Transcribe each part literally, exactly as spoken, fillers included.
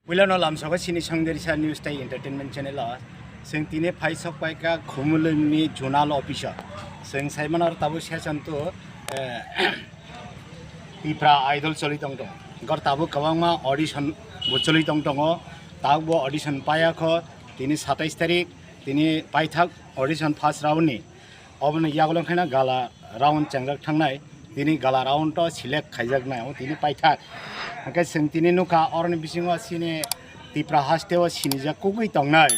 Puilano lamsogo sini Songderisa News tei Entertainment channel o. Chwng tini phaisok paikha Khumulwngni zonal office o. Chwng saimano tabuk session to, eh, Tipra Idol choli tong tongo. Gor tabuk kwbangma audition bo choli tong tongo. Tabuk bo audition paiya kho. Tini satais tarik, tini paithak audition first round ni. Oboni yagulo khaina gala round chengjak thangnai, tini gala round o select khaijaknai, o tini paithak. Hwnkhe chwng tini nukha oroni bisingo chini Tipra haste o sinijak kugui tongnai,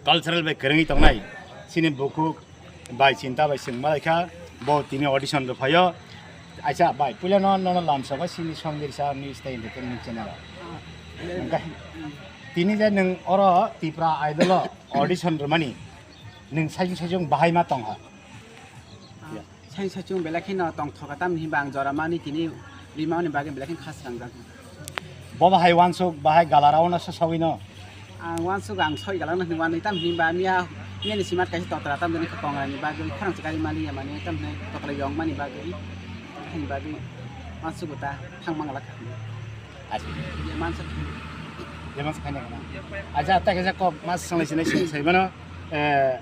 cultural bai kwrwngwi tongnai, chini bukhuk bai chinta bai chwng malaikha, bo tini audition rw phaio. Acha bai, puilano nono lamsogo chini Songderisa News tei Entertainment channel o. Hwnkhe tini je nwng oro Tipra Idol o audition rwmani, nwng sajung sajung bahai ma tongha? Saini sachung belai kheno tongthoka, tamni hinba ang jora mani tini rimani bagwi belai kheno khasrangjak. Bo bahai wansuk, bahai gala round o sasawino? Ang wansuk ang soi gala no hinwi wanwi, tamni hinba miya, miyani simat kaisa totra tamni khe kongrani bagwi khorang chikari mali ya mani, tamni tokla yong mani bagwi, hinwi bagwi wansuk ta thang manglak. Acha. Ye mansa. Ye mansa khaina kana. Acha, ta kaisa kok mas sanglai sinai sing sai mano. Eh,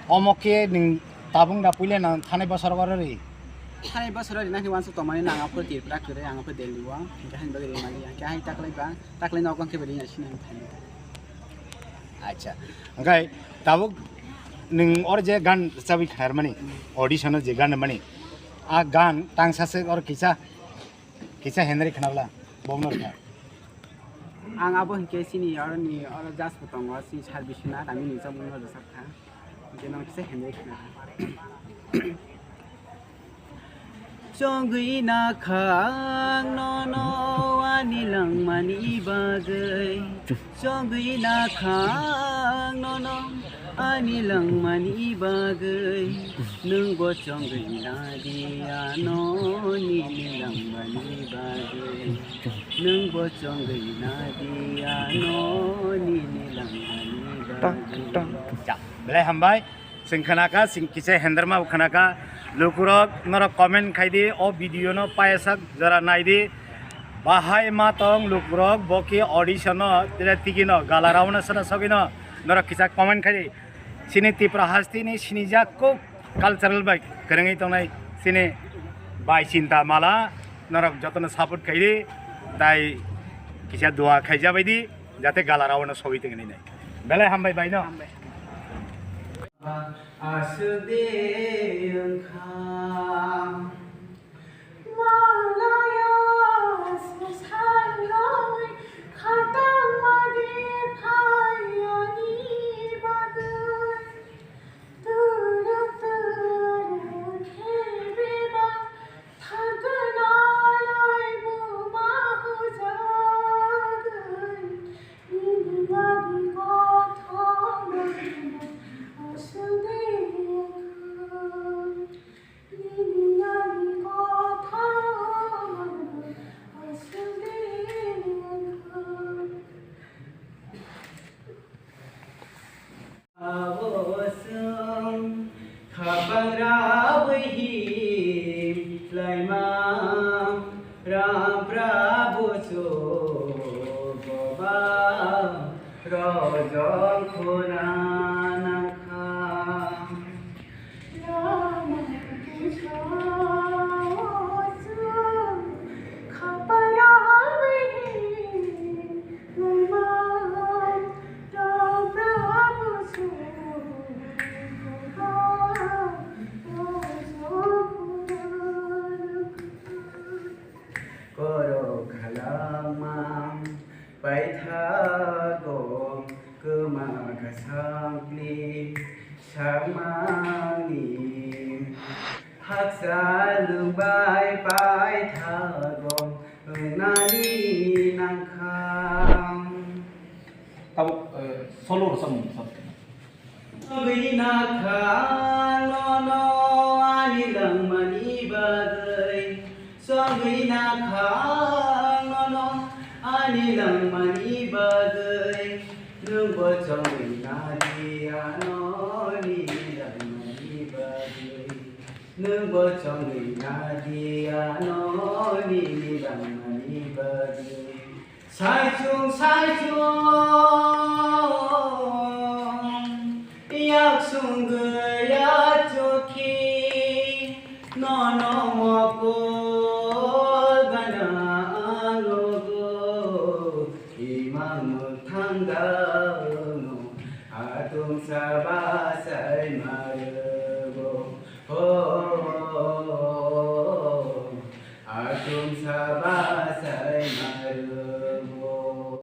omo khe ning tabung da puila nang thanai bosor oro ri. Thanai bosor ri nang wansuk tongmani nang aphuru Tripura kwrwi, ang aphuru Delhi o. Hingke hain bagwi rimani ya. Khe hain taklai ba, taklai no kong khe beri ya sinai thani. Acha. Hingke tabuk ning or je gan chawi kharmani, audition o je gan mani. A gan tangsa se or kisa Kisa Henry khwnabla, bokno rwkha. Ang abo hinkhe chini oroni oro judge bo tongo, chini sir Biswanath, ami ni jabukno rwchapkha. Hinkhe nono kisa Henry khwnakha. Chongwi nakhang nono ani langmani bagwi. Chongwi nakhang nono ani langmani bagwi, nwngbo chongwi nadi ano nini langmani bagwi, nwngbo chongwi nadi ano nini langmani bagwi. Belai hambai. Chwng khwnakha, chwng kisa henderma bo khwnakha. Lukurok norok comment khaidi, o video no payasak jora naidi. Bahai ma tong lukurok, bo khe audition no, tira tigi no, gala round no sana sogwi no, norok kisa comment khaidi. Chini Tripura hasteni sinijak kuk cultural bai kwrwngwi tongnai chini bai Chinta Mala, norok jotono support khaidi, tai kisa dua khaijabaidi, jate gala round no sogwi tongwi nai. Belai hambai bai no. Hambai. Aswk de wngkha. Malaya se sanroi khatang madi phayani bagwi. Turu turu khe beba thangkhe nalai buma hujagwi. Nini nadi kotha mano aswk de wngkha. Nini nadi kotha mano aswk de wngkha. Abo chwng khapang rawi hi laima, Ram Prabhu chuboba rojong khuna nangkha. Koro khalangma paithago kwma kasangni sangmani haksa nwng bai paithago wngnani nangkha. Tabuk, eh, solo rwchapmung rwchap. Chongwi nakhang nono ani langmani bagwi. Chongwi nakhang nono ani langmani bagwi. Nwngbo chongwi nadi ano nini langmani bagwi. Nwngbo chongwi nadi ano nini langmani bagwi. Saichung saichung yak sung gaya chukhi nono mokol gana anogo imang muthang daono atum saba